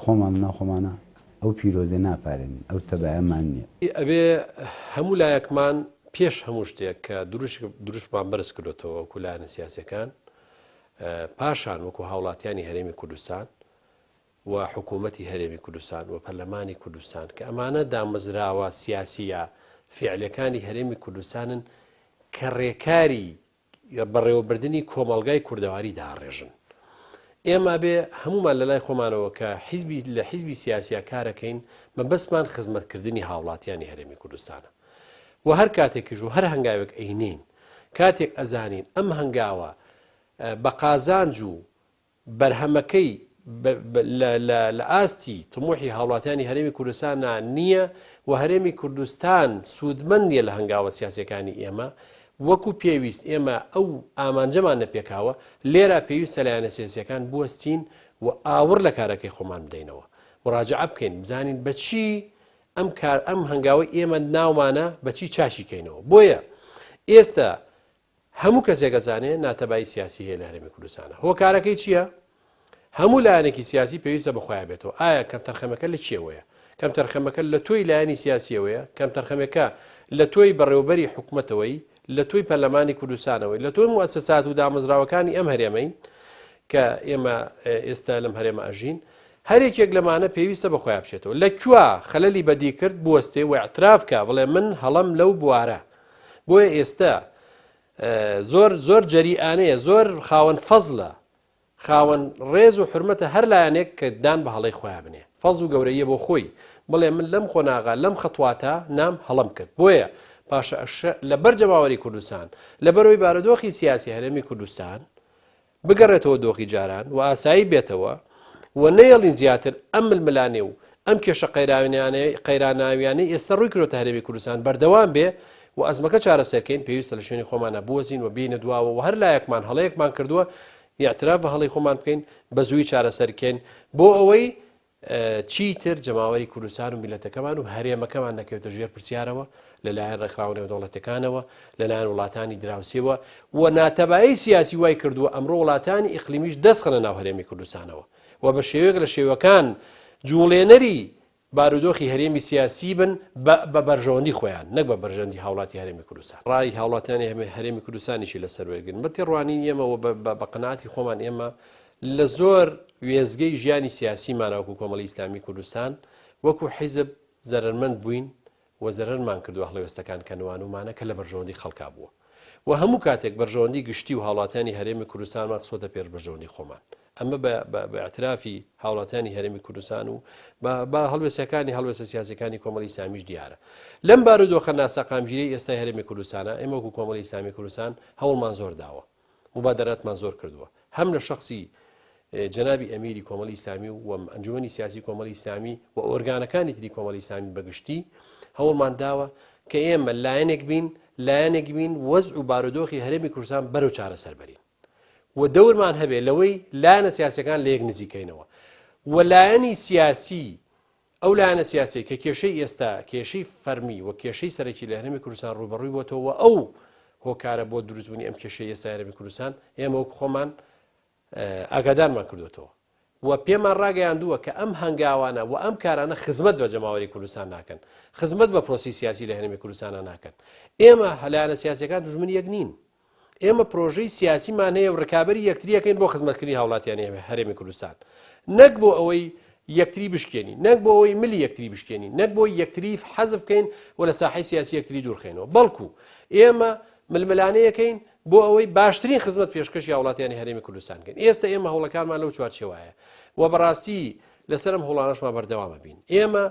خۆمان ناو خۆمانە ئەو پیرۆزێ ناپارێنین ئەو تەبایەمان نییە. ئەبێ هەموو لایەکمان پێش هەموو شتێک کە دروشمان بەرز کردۆتەوە وەکو لایەنە سیاسیەکان پاشان وەکو هاوڵاتیانی هەرێمی کوردستان و حکوومەتی هەرێمی کوردستان و پەرلەمانی کوردستان کە ئەمانە دامەزراوە سیاسییە فیعلیەکانی هەرێمی کوردستانن کە ڕێکاری بەڕێوەبردنی کۆمەڵگای کوردەواری داڕێژن. ئێمە بێ هەمومان لە لای خۆمانەوە کە حیزبی لە حیزبی سیاسیا کارەکەین مەبەستمان خزمەتکردنی هاوڵاتیانی هەرێمی کوردستانە و هەر کاتێکیش و هەر هەنگاوێک ئەینین کاتێک ئەزانین ئەم هەنگاوە بە قازانج و بەرهەمەکەی لە ئاستی تموحی هاوڵاتیانی هەرێمی کوردستانە نییە و هەرێمی کوردستان سوودمەند نییە لە هەنگاوە سیاسەکانی ئێمە وەکو پێویست ئێمە ئەو ئامانجەمان نەپێکاوە لێرە پێویستە لایەنە سیاسیەکان بوەستین و ئاوڕ لە کارەکەی خۆمان بدەینەوە مراجعە بکەین بزانین بەچی ئەم کار ئەم هەنگاوی ئێمە ناومانە بەچی چاچی کەینەوە بۆیە ئێستا هەموو کەسێک ئەزانێ ناتەبایی سیاسی هەیە لە هەرێمی کوردستانە هۆکارەکەی چییە؟ هەموو لایەنێکی سیاسی پێویستە بەخۆیان بێتەوە ئایا کەمتەرخەمەکە لە چیەوەیە کەمتەرخەمەکە لە تۆی لایەنی سیاسیەوەیە کەمتەرخەمەکە لە تۆی بەڕێوەبەری حکومەتەوەی، لە تۆی پەرلەمانی کوردستانەوەی، لە تۆی موئەسەسات و دامەزراوەکانی ئەم هەرێمەین کە ئێمە ئێستا لەم هەرێمە ئەژین، هەر یەکێک لەمانە پێویستە بە خۆیا بچێتەوە. لە کوێ خەلەلی بەدی کرد بوەستێ و ئیعتراف کا بڵێ من هەڵەم لەو بوارە. بۆیە ئێستا زۆر زۆر جەریئانەیە، زۆر خاوەن فەزلە خاوەن ڕێز و حورمەتە هەر لایەنێک کە دان بە هەڵەی خۆیا بنێ فەزڵ و گەورەییە بۆ خۆی بڵێ من لەم قۆناغە لەم خەتواتە نام هەڵەم کرد بۆیە پاشە لەبەر جەماوەری کوردستان لەبەرەوەی بارودۆخی سیاسی هەرێمی کوردستان بگەڕێتەوە دۆخی جاران و ئاسایی بێتەوە و نەیەڵین زیاتر ئەم ململانێ و ئەم کێشە قەیراناویانەی ئێستا ڕووی کرۆتە هەرێمی کوردستان بەردەوام بێ و ئەزمەکە چارەسەرکەین پێویستە لە شوێنی خۆمانە بوەزین و بینە دواوە و هەر لایەکمان هەڵەیەکمان کردووە ئیعتراف بە هەڵەی خۆمان بکەین بە زووی چارەسەر بکەین بۆ ئەوەی چیتر جەماوەری کوردستان و میلەتەکەمان و هەرێمەکەمان نەکەوێتە ژێر پرسیارەوە لەلایەن ڕێکخراوە نێودەوڵەتەکانەوە لەلایەن وڵاتانی دراوسێوە و ناتەبایی سیاسی وای کردووە ئەمڕۆ وڵاتانی ئیقلیمیش دەستخەنە ناو هەرێمی کوردستانەوە و بە شێوەیەک لە شێوەکان جوڵێنەری بارودۆخی هەرێمی سیاسی بن بە بە بەرژەوەندی خۆیان نەک بە بەرژەندی هاوڵاتی هەرێمی کوردستان. ڕای هاوڵاتیانی هەرێمی کوردستانیشی لەسەر وەرگرن. بە تێڕوانینی ئێمە و بە قەناعەتی خۆمان ئێمە لە زۆر وێستگەی ژیانی سیاسیمانە وەکو کۆمەڵی ئیسلامی کوردستان وەکو حیزب زەرەرمەند بووین و زەرەرمان کردووە هەڵوێستەکان کە نوانومانە کە لە بەرژەوەندی خەڵکا بووە و هەموو کاتێک بەرژەوەندی گشتی و هاوڵاتیانی هەرێمی کوردستانمان خستۆتە پێش بەرژەوەندی خۆمان. ئەمە بە ئیعترافی هاوڵاتیانی هەرێمی کوردستان و بە هەڵوێستەکانی هەڵوێستە سیاسەکانی کۆمەڵی ئیسلامیش دیارە. لەم بارودۆخە ناسەقامگیرەی ئێستای هەرێمی کوردستانە ئێمە وەکو کۆمەڵی ئیسلامی کوردستان هەوڵمان زۆر داوە، موبادەراتمان زۆر کردووە، هەم لە شەخسی جەنابی ئەمیری کۆمەڵی ئیسلامی و ئەنجومەنی سیاسی کۆمەڵی ئیسلامی و ئۆرگانەکانی تری کۆمەڵی ئیسلامی بەگشتی هەوڵمان داوە کە ئێمە لایەنێک بین لایەنێک بین وەزع و بارودۆخی هەرێمی کوردستان بەرەو چارەسەر بەرین و دەورمان هەبێ لەوەی لایەنە سیاسەکان لە یەک نزیکەینەوە و لایەنی سیاسی ئەو لایەنە سیاسی کە کێشەی ئێستا کێشەی فەرمی و کێشەی سەرەکی لە هەرێمی کوردستان ڕووبەڕووی بۆتەوە ئەو هۆکارە بۆ دروستبوونی ئەم کێشەی ئێستا هەرێمی کوردستان ئێمە وەک خۆمان ئاگادارمان کردوێتەوە و پێمان ڕاگەیاندووە کە ئەم هەنگاوانە و ئەم کارانە خزمەت بە جەماوەری کوردستان ناکەن خزمەت بە پرۆسی سیاسی لە هەرێمی کوردستانە ناکەن ئێمە هەلایەنە سیاسەکان دوژمن یەک نین ئێمە پرۆژەی سیاسیمان هەیە و ڕکابەری یەکتریەکەین بۆ خزمەتکردنی هاوڵاتیانی هەرێمی کوردستان نەک بۆ ئەوەی یەکتری بشکێنی نەک بۆ ئەوەی ملی یەکتری بشکێنی نەک بۆ یەکتری حەزف بکەین و لە ساحەی سیاسی یەکتری دوورخێنەوە بەڵکو ئێمە ململانەیەکەین بۆ ئەوەی باشترین خزمەت پێشکەشی هاوڵاتیانی هەرێمی کوردستان بکەین ئێستا ئێمە هەوڵەکانمان لەو چوارچێوایە و بەڕاستی لەسەر ئەم هەوڵانەشمان بەردەوامە بین ئێمە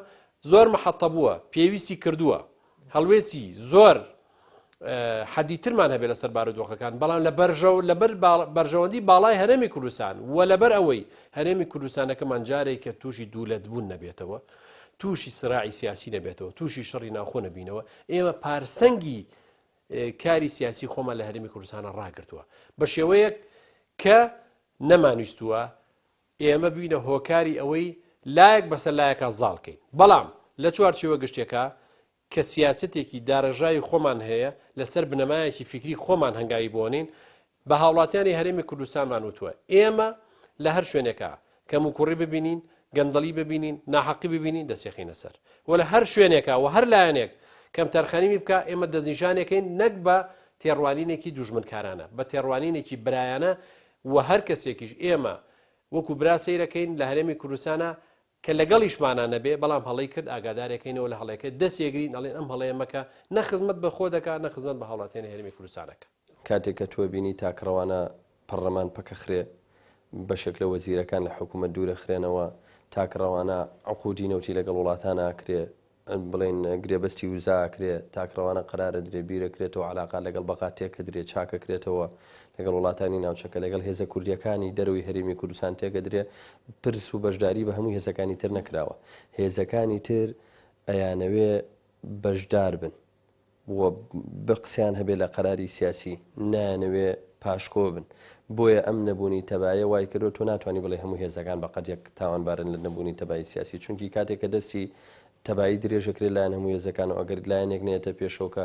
زۆر محەتە بووە پێویستی کردووە هەڵوێستی زۆر حەدیترمان هەبێ لەسەر بارودۆخەکان بەڵام لە بەرژەو لەبەر بەرژەوەندی باڵای هەرێمی کوردستان و لەبەر ئەوەی هەرێمی کوردستانەکەمان جارێک کە تووشی دوولەت بوون نەبێتەوە تووشی سراعی سیاسی نەبێتەوە تووشی شەڕی ناوخۆ نەبینەوە ئێمە پارسەنگی کاری سیاسی خۆمان لە هەرێمی کوردستانە ڕاگرتووە بە شێوەیەک کە نەمانویستووە ئێمە بووینە هۆکاری ئەوەی لایەک بەسەر لایەکە زاڵکەین بەڵام لە چوارچێوە گشتێکە کە سیاسەتێکی داڕێژراوی خۆمان هەیە لەسەر بنەمایەکی فیکری خۆمان هەنگاوی بۆنین بە هاوڵاتیانی هەرێمی کوردستانمان وتووە ئێمە لە هەر شوێنێکا کەموکوڕی ببینین گەندەڵی ببینین ناحەقی ببینین دەستێخینە سەر و لە هەر شوێنێکا و هەر لایەنێک کەمتەرخەمیی بکا ئێمە دەستنیشانێکەین نەک بە تێڕوانینێکی دوژمنکارانە بە تێڕوانینێکی برایانە و هەر کەسێکیش ئێمە وەکو برا سەیرەکەین لە هەرێمی کوردستانە کە لەگەڵیشمانا نەبێ بەڵام هەڵەی کرد ئاگادارێکەینەوە لە هەڵەکەی دەستێگرین ئەڵێن ئەم هەڵەیە مەکە نە خزمەت بە خۆ دەکا نە خزمەت بە هاوڵاتیانی هەرێمی کوردستان ئەکا. کاتێک کە تۆ بینی تاکڕەوانە پەڕلەمان پەکەخرێ، بەشێک لە وەزیرەکان لە حکوومەت دوورەخرێنەوە، تاکڕەوانە عقودی نەوتی لەگەڵ وڵاتان ئاکرێ، بڵێین گرێبەستی وزە ئەکرێ، تاکڕەوانە قەرار ئەدرێ، بیر ئەکرێتەوە، عەلاقات لەگەڵ بەغا تێکەدرێ، چاک ئەکرێتەوە لەگەڵ وڵاتانی ناوچەکە، لەگەڵ هێزە کوردییەکانی دەرەوەی هەرێمی کوردستان تێکەدرێ، پرس و بەشداری بە هەموو هێزەکانی تر نەکراوە. هێزەکانی تر ئەیانەوێ بەشدار بن. و قسەیان هەبێ لە قەراری سیاسی، نایانەوێ پاشکۆ بن. بۆیە ئەم نەبوونی تەبایە وای کردووە تۆ ناتوانی بڵێی هەموو هێزەکان بە قەد یەک تاوانبارن لە نەبوونی تەبایی سیاسی، چونکی کاتێک کە دەستی تەبایی درێژ ئەکرێ لایەن هەموو هێزەکان و ئەگەر لایەنێک نەیەتە پێشەوە کە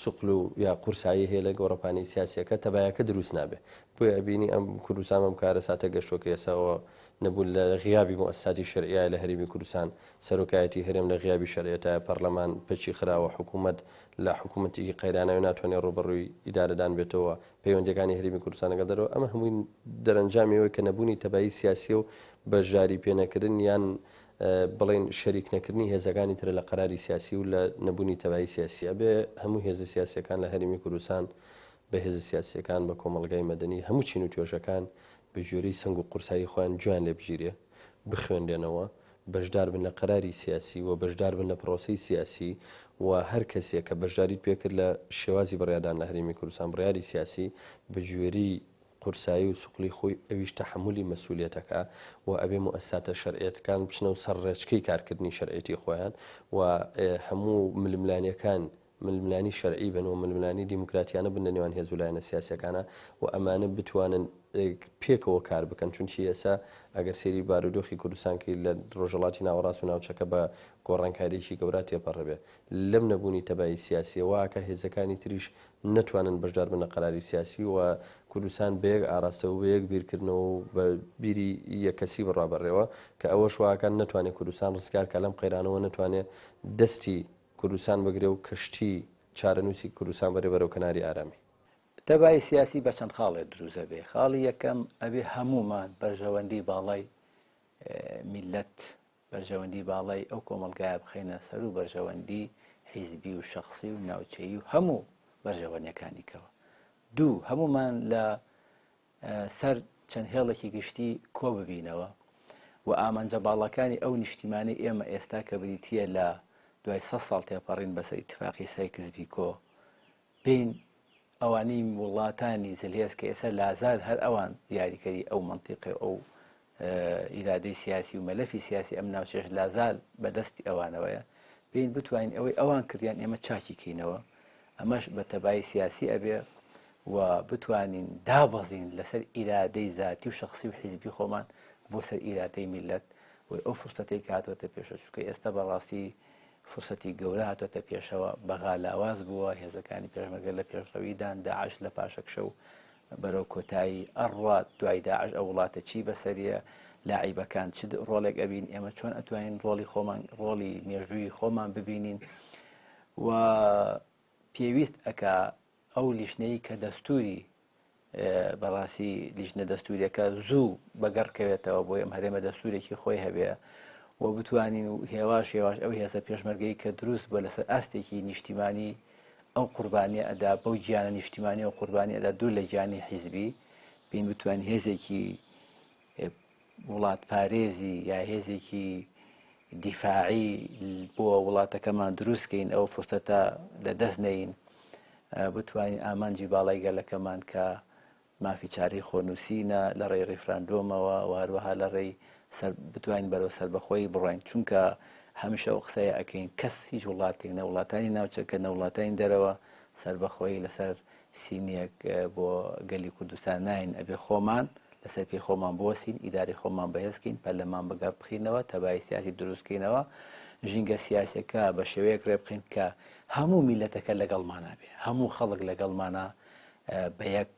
سوقل و یا قورسایی هەیە لە گۆڕەپانی سیاسیەکە تەبایەکە دروست نابێ. بۆیە ئەبینی ئەم کوردستان بەم کارەساتە گەشتووە کە ئێستا ئەوە. نەبوون لە غیابی موئەسساتی شەرعیایە لە هەرێمی کوردستان، سەرۆکایەتی هەرێم لە غیابی شەرعیەتایە، پەرلەمان پەکی خراوە، حکوومەت لە حکوومەتێکی قەیراناوی ناتوانێت ڕووبەڕووی ئیدارەدان بێتەوە، پەیوەندییەکانی هەرێمی کوردستان لەگەڵ دەرەوە، ئەمە هەمووی دەرەنجامی ئەوەیە کە نەبوونی تەبایی سیاسییە و بەشداری پێنەکردن یان بڵێین شەریک نەکردنی هێزەکانی ترە لە قەراری سیاسی و لە نەبوونی تەبایی سیاسی. ئەبێ هەموو هێزە سیاسییەکان لە هەرێمی کوردستان بە هێزە سیاسییەکان، بە کۆمەڵگای مەدەنی، هەموو چین و توێژەکان بە گوێرەی سەنگ و قورسایی خۆیان گوێیان لێ بگیرێ، بخوێنرێنەوە، بەشدار بن لە قەراری سیاسی و بەشدار بن لە پرۆسەی سیاسی و هەر کەسێک کە بەشداریت پێ کرد لە شێوازی بڕیاردان لە هەرێمی کوردستان بڕیاری سیاسی بە گوێرەی قورسایی و سوقلی خۆی ئەویش تەحەمولی مەسولیەتەکا و ئەبێ موئەسساتە شەرعیەتەکان بچنەوە سەر ڕێچکەی کارکردنی شەرعیەتی خۆیان و هەموو ململانێکان ململانی شەرعی بن و ململانی دیموکراتیانە بن لە نێوان هێز و لایەنە سیاسیەکانە و ئەمانە بتوانن پێکەوە کار بکەن چونکی ئێستا ئەگەر سەیری بارودۆخی کوردستان کەی لە ڕۆژهەڵاتی ناوەڕاست و ناوچەکە بە گۆڕانکاریەکی گەورە تێپەڕبێ لەم نەبوونی تەبایی سیاسیە واکە هێزەکانی تریش نەتوانن بەشدار بن لە قەراری سیاسی و کوردستان بە یەک ئاراستە و بە یەک بیرکردنەوە و بە بیری یەک کەسی بڕوا بەڕێوە کە ئەوەش واکە نەتوانێت کوردستان ڕزگار کا لەم قەیرانەوە نەتوانێت دەستی کوردستان بگرێ و کەشتی چارەنووسی کوردستان بەرێ بەرەو کەناری ئارامی. تەبایی سیاسی بە چەند خاڵێک دروست ئەبێ، خاڵی یەکەم ئەبێ هەموومان بەرژەوەندی باڵای میللەت، بەرژەوەندی باڵای ئەو کۆمەڵگایە بخەینە سەروو بەرژەوەندی حیزبی و شەخسی و ناوچەیی و هەموو بەرژەوەندیەکانی کەوە. دوو، هەموومان لە سەر چەند هێڵێکی گشتی کۆ ببینەوە و ئامانجە باڵاکانی ئەو نیشتیمانەی ئێمە ئێستا کە بریتییە لە دوای سە ساڵ تێپەڕین بەسەر ئیتفاقی سایکس بیکۆ بین ئەوانەی وڵاتانی زلهێز کە ئێستا لازال هەر ئەوان یاریکەری ئەو مەنتیقی ئەو ئیرادەی سیاسی و مەلەفی سیاسی ئەم ناوچەیەش لازال بە دەستی ئەوانەوەیە، بێین بتوانین ئەوەی ئەوان کردیان ئێمە چاکی کەینەوە، ئەمەش بە تەبایی سیاسی ئەبێ و بتوانین دابەزین لەسەر ئیرادەی زاتی و شەخسی و حیزبی خۆمان بۆ سەر ئیرادەی میللەت و ئەو فرسەتەی کە هاتووەتە پێشەوە، چونکە ئێستا بەڕاستی فرسەتی گەورە هاتووەتە پێشەوە، بەغا لاواز بووە، هێزەکانی پێشمەرگە لە پێشڕەویدان، داعش لە پاشەکشە و بەرەو کۆتایی ئەڕوات دوای داعش ئەو وڵاتە چی بەسەریە لاعیبەکان چ ڕۆڵێک ئەبین ئێمە چۆن ئەتوانین ڕۆڵی خۆمان ڕۆڵی مێژووی خۆمان ببینین و پێویست ئەکا ئەو لیژنەی کە دەستوری بەڕاستی لیژنە دەستوریەکە زوو بەگەڕکەوێتەوە بۆ ئەم هەرێمە دەستورێکی خۆی هەبێ و بتوانین و هێواش هێواش ئەو هێزە پێشمەرگەی کە دروست بووە لەسەر ئاستێکی نیشتیمانی ئەو قوربانیە ئەدا بەو گیانە نیشتیمانی و قوربانی ئەدا دوور لە گیانی حیزبی بین بتوانین هێزێکی وڵاتپارێزی یا هێزێکی دیفاعی بۆ وڵاتەکەمان دروستکەین ئەو فرسەتە لە دەست نەین بتوانین ئامانجی باڵای گەلەکەمان کە مافی چارەی خۆنووسینە لە ڕێی ڕیفراندۆمەوە و هەروەها لە ڕێی سەر بتوانین بەرەو سەربەخۆیی بڕۆین چونکە هەمیشە ئەو قسەیە ئەکەین کەس هیچ وڵاتێک نە وڵاتانی ناوچەکە نە وڵاتانی دەرەوە سەربەخۆیی لەسەر سینیەک بۆ گەلی کوردستان ناین ئەبێ خۆمان لەسەر پێی خۆمان بوەسین ئیداری خۆمان بەهێزکەین پەرلەمان بەگەڕ بخینەوە تەبایی سیاسی دروستکەینەوە ژینگە سیاسەکە بە شێوەیەک ڕێ بخین کە هەموو میلەتەکە لەگەڵمانە بێ هەموو خەڵک لەگەڵمانە بە یەک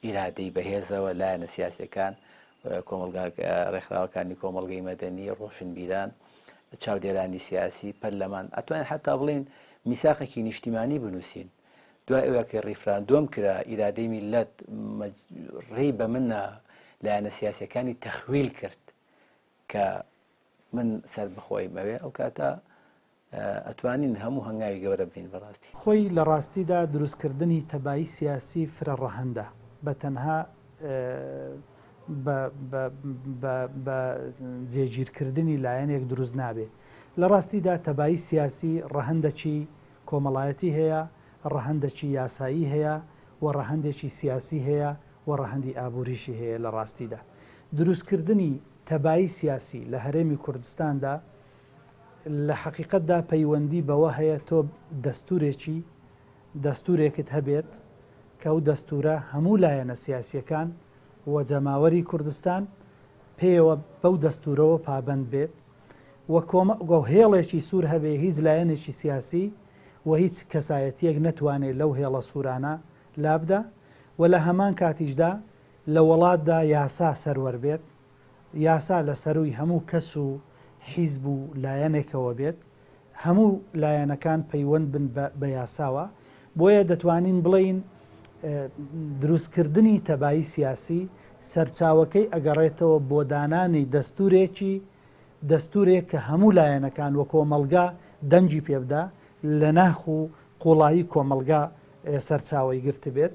ئیرادەی بەهێزەوە لایەنە سیاسیەکان، کۆمەڵگا ڕێکخراوەکانی کۆمەڵگەی مەدەنی، ڕۆشنبیران، چاودێرانی سیاسی، پەرلەمان، ئەتوانین حتا بڵێین میساقێکی نیشتیمانی بنووسین. دوای ئەوە کە ڕیفراندۆم کرا، ئیرادەی میللەت ڕێی بە منە لایەنە سیاسیەکانی تەخویل کرد کە من سەربەخۆیم ئەوێ، ئەو کاتە ئەتوانین هەموو هەنگاوی گەورە بنێین بەڕاستی. خۆی لە ڕاستیدا دروستکردنی تەبایی سیاسی فرە ڕەهەندە، بە تەنها بە بە بە بە جێگیرکردنی لایەنێک دروست نابێ. لە ڕاستیدا تەبایی سیاسی ڕەهەندەکی کۆمەڵایەتی هەیە، ڕەهەندەکی یاسایی هەیە و ڕەهەندێکی سیاسی هەیە و ڕەهەندی ئابووریشی هەیە لە ڕاستیدا دروستکردنی تەبایی سیاسی لە هەرێمی کوردستاندا لە حەقیقەتدا پەیوەندی بەوە هەیە تۆ دەستورێکی دەستورێکت هەبێت کە ئەو دەستورە هەموو لایەنە سیاسیەکان و جەماوەری کوردستان پێیەوە بەو دەستورەوە پابەند بێت و کۆمە هێڵێکی سوور هەبێ هیچ لایەنێکی سیاسی و هیچ کەسایەتیەک نەتوانێت لەو هێڵە سوورانە لابدا و لە هەمان کاتیشدا لە وەڵاتدا یاسا سەروەر بێت. یاسا لە سەرووی هەموو کەس و حیزب و لایەنێکەوە بێت، هەموو لایەنەکان پەیوەند بن بە یاساوە، بۆیە دەتوانین بڵێین دروستکردنی تەبایی سیاسی سەرچاوەکەی ئەگەڕێتەوە بۆ دانانی دەستورێکی دەستورێک کە هەموو لایەنەکان و کۆمەڵگا دەنگی پێبدا لە ناخ و قوڵایی کۆمەڵگا سەرچاوەی گرتبێت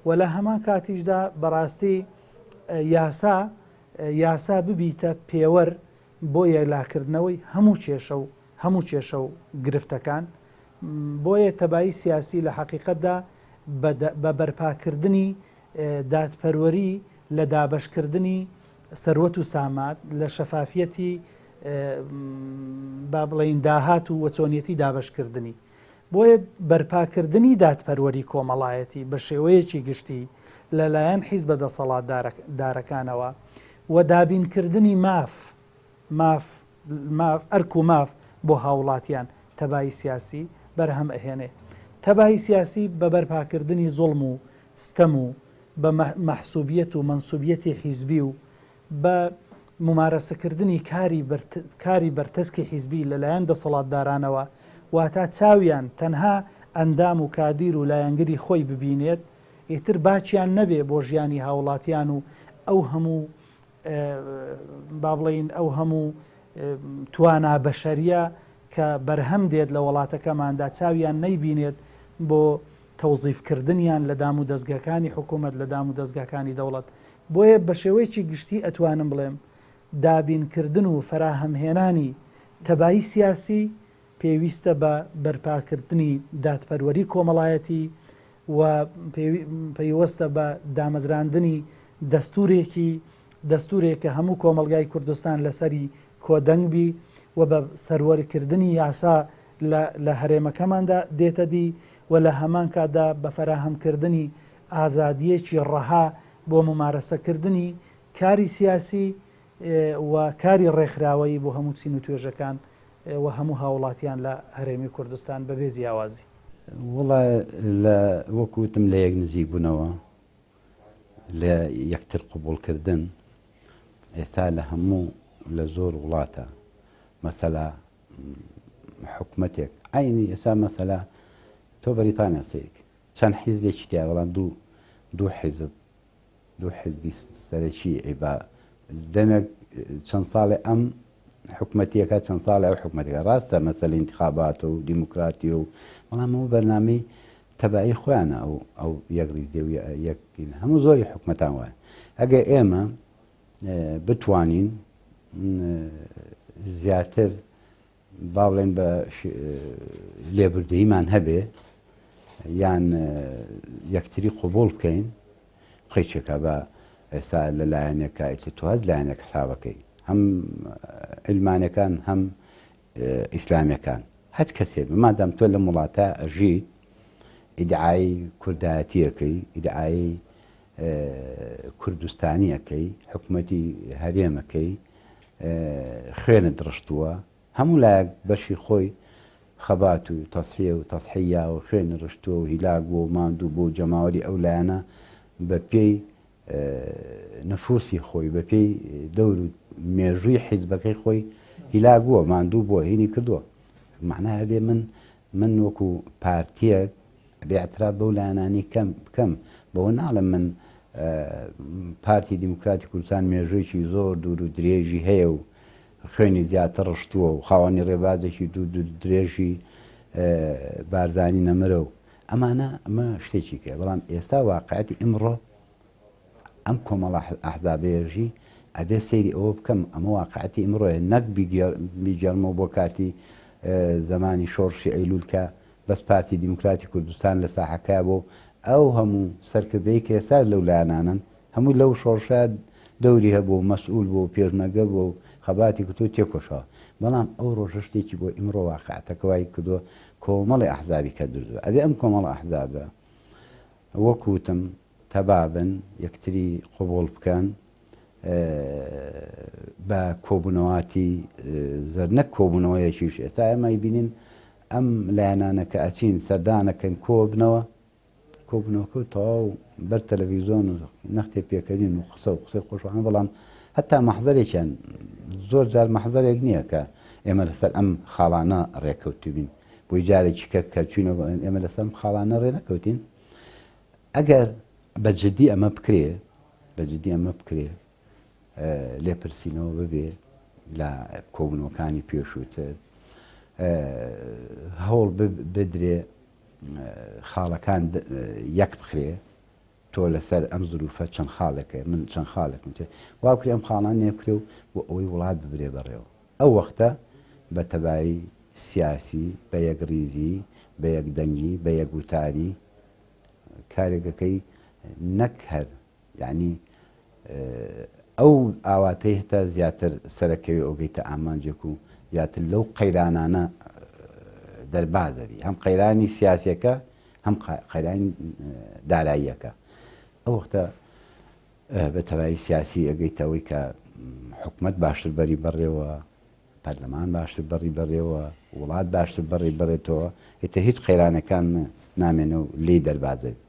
و لە هەمان کاتیشدا بەڕاستی یاسا یاسا ببیتە پێوەر بۆ یەکلاکردنەوەی هەموو کێشە و هەموو کێشە و گرفتەکان، بۆیە تەبایی سیاسی لە حەقیقەتدا بە بەرپاکردنی دادپەروەری لە دابەشکردنی سەروەت و سامات، لە شەفافیەتی با بڵێین داهات و چۆنیەتی دابەشکردنی. بۆیە بەرپاکردنی دادپەروەری کۆمەڵایەتی بە شێوەیەکی گشتی لەلایەن حیزبە دەسەڵاتدارەکانەوە و دابینکردنی ماف، ماف، ماف، ئەرک و ماف بۆ هاوڵاتیان تەبایی سیاسی بەرهەم ئەهێنێ. تەبایی سیاسی بە بەرپاکردنی زوڵم و ستەم و بە مەحسوبیەت و مەنسوبیەتی حیزبی و بە مومارەسەکردنی کاری کاری بەرتەسکی حیزبی لەلایەن دەسەڵاتدارانەوە، واتا چاویان تەنها ئەندام و کادیر و لایەنگری خۆی ببینێت، ئیتر باکیان نەبێ بۆ ژیانی هاوڵاتیان و ئەو هەموو با بڵێین ئەو هەموو توانا بەشەریە کە بەرهەم دێت لە وڵاتەکەماندا چاویان نەیبینێت بۆ تەوزیفکردنیان لە دام و دەزگاکانی حکوومەت لە دام و دەزگاکانی دەوڵەت بۆیە بە شێوەیەکی گشتی ئەتوانم بڵێم دابینکردن و فەراهەمهێنانی تەبایی سیاسی پێویستە بە بەرپاکردنی دادپەروەری کۆمەڵایەتی و پەیوەستە بە دامەزراندنی دەستورێکی دەستورێک کە هەموو کۆمەڵگای کوردستان لەسەری کۆدەنگ بی و بە سەروەرکردنی یاسا لە هەرێمەکەماندا دێتە دی و لە هەمان کاتدا بە فەراهەمکردنی ئازادییەکی ڕەها بۆ مومارەسەکردنی کاری سیاسی و کاری ڕێکخراوەیی بۆ هەموو چین و توێژەکان و هەموو هاوڵاتیان لە هەرێمی کوردستان بەبێ جیاوازی. وەڵا لە وەکو وتم لە یەک نزیک بوونەوە لە یەکتر قبوڵ کردن ئێستا لە هەموو لە زۆر وڵاتە مەسەلا حکومەتێک عینی ئێستا مەسەلا تۆ بەریتانیا سەیرک چەند حیزبێکی تیا بەڵام دوو دوو حیزب دوو حیزبی سەرەکی ئەیبا دەمێک چەند ساڵێ ئەم حکومەتیەکە چەند ساڵێ ئەو حکومەتەکە ڕاستە مەسەلە ئینتخاباتە و دیموکراتی و بەڵام ئەو بەرنامەی تەبایی خۆیانە ئەو ئەو یەک ڕیزێ و یەک هەموو زۆری حکومەتان وایە ئەگەر ئێمە بتوانین زیاتر با بڵێن بە لێبوردەییمان هەبێ یان یەکتری قوبوڵ بکەین قەیچێکە بە ئێستا لە لایەنێکە ئیتر تۆ هەست لایەنێک حسابەکەی هەم علمانەکان هەم ئیسلامیەکان هەچ کەسێ مادام تۆ لەم وڵاتە ئەژی ئیدعای کوردایەتیەکەی ئیدعای کوردستانیەکەی حکوومەتی هەرێمەکەی خوێنت ڕشتووە، هەموو لایەک بەشی خۆی خەبات و تەزحیە و تەزحیە و خوێنی ڕشتووە و هیلاک بووە و ماندوو بووە و جەماوەری ئەو لایەنە بە پێی نفوسی خۆی بە پێی دەور و مێژووی حیزبەکەی خۆی هیلاک بووە ماندوو بووە هینی کردووە معنای هەبێ من من وەکو پارتیەک ئەبێ ئیعتراف بەو لایەنانەی کەم بکەم، بەوە ناڵێم من پارتی دیموکراتی کوردستان مێژوویەکی زۆر دوور و درێژی هەیە و خوێنی زیاتر ڕشتووە و خاوەنی ڕێبازێکی دوور درێژی بارزانی نەمرە و ئەمانە ئەمە شتێکی کە بەڵام ئێستا واقعەتی ئیمڕۆ ئەم کۆمەڵە ئەحزابەیەژی ئەبێ سەیری ئەوە بکەم ئەمە واقعەتی ئیمڕۆیە نەک بیگێڕمەوە بۆ کاتی زەمانی شۆڕشی ئەیلول کە بەس پارتی دیموکراتی کوردستان لە ساحەکەیا بۆ ئەو هەموو سەرکردەی کە ئێستا لەو لایەنانەن هەموو لەو شۆڕشە دەوری هەبوو و مەسئول بوو و پێشمەرگە بووە و خەباتی کردووە و تێکۆشاوە بەڵام ئەو ڕۆژە شتێکی بۆ ئیمڕۆ واقعەتەکە وای کردووە کۆمەڵی ئەحزابی کە دروست ئەبێ ئەم کۆمەڵە ئەحزابە وەک وتم تەبا بن، یەکتری قبوڵ بکەن، بە کۆبوونەواتی زەر نەک کۆبوونەوەیەکیش ئێستا ئێمە ئەیبینین ئەم لایەنانە کە ئەچین سەردانەکەن کۆبنەوە کۆبوونەوەکە و تەواو بەر تەلەڤیزۆن و نەختێ پێکەنین و قسە و قسەی خۆشوانە بەڵام هەتا مەحزەرێکیان زۆر جار مەحزەرێک نییە کە ئێمە لەسەر ئەم خاڵانە ڕێککەوتبین بۆی جارێکی کە کە چوینەوە بڵێن ئێمە لەسەر ئەم خاڵانە ڕێ نەکەوتین ئەگەر بە جدی ئەمە بکرێ بە جدی ئەمە بکرێ لێپرسینەوە ببێ لە کۆبوونەوەکانی پێشووتر هەوڵ بدرێ خاڵەکان یەک بخرێ تۆ لەسەر ئەم زروفە چەند خاڵێکە من چەند خاڵێکم تێ وا بکرێ ئەم خاڵان نێ بکرێ و بۆ ئەوەی وڵات ببرێ بەڕێوە ئەو وەختە بە تەبایی سیاسی بە یەکڕیزی بە یەکدەنگی بە یەکوتاری کارێکەکەی نەک هەر یەعنی ئەو ئاواتەی هەتا زیاتر سەرەکەوێ ئەوگەیتە ئامانجێک و زیاتر لەو قەیرانانە دەرباز دەبی هەم قەیرانی سیاسەکە هەم قەیرانی داراییەکە ئەو وەختە بە تەبایی سیاسی ئەگەیتەوەی کە حکومت باشتر بەری بەڕێوە پەرلەمان باشتر بەڕی بەڕێوە وڵات باشتر بەڕی بەڕێتەوە ئیتر هیچ قەیرانەکان نامێنە و لێی دەربازەبی.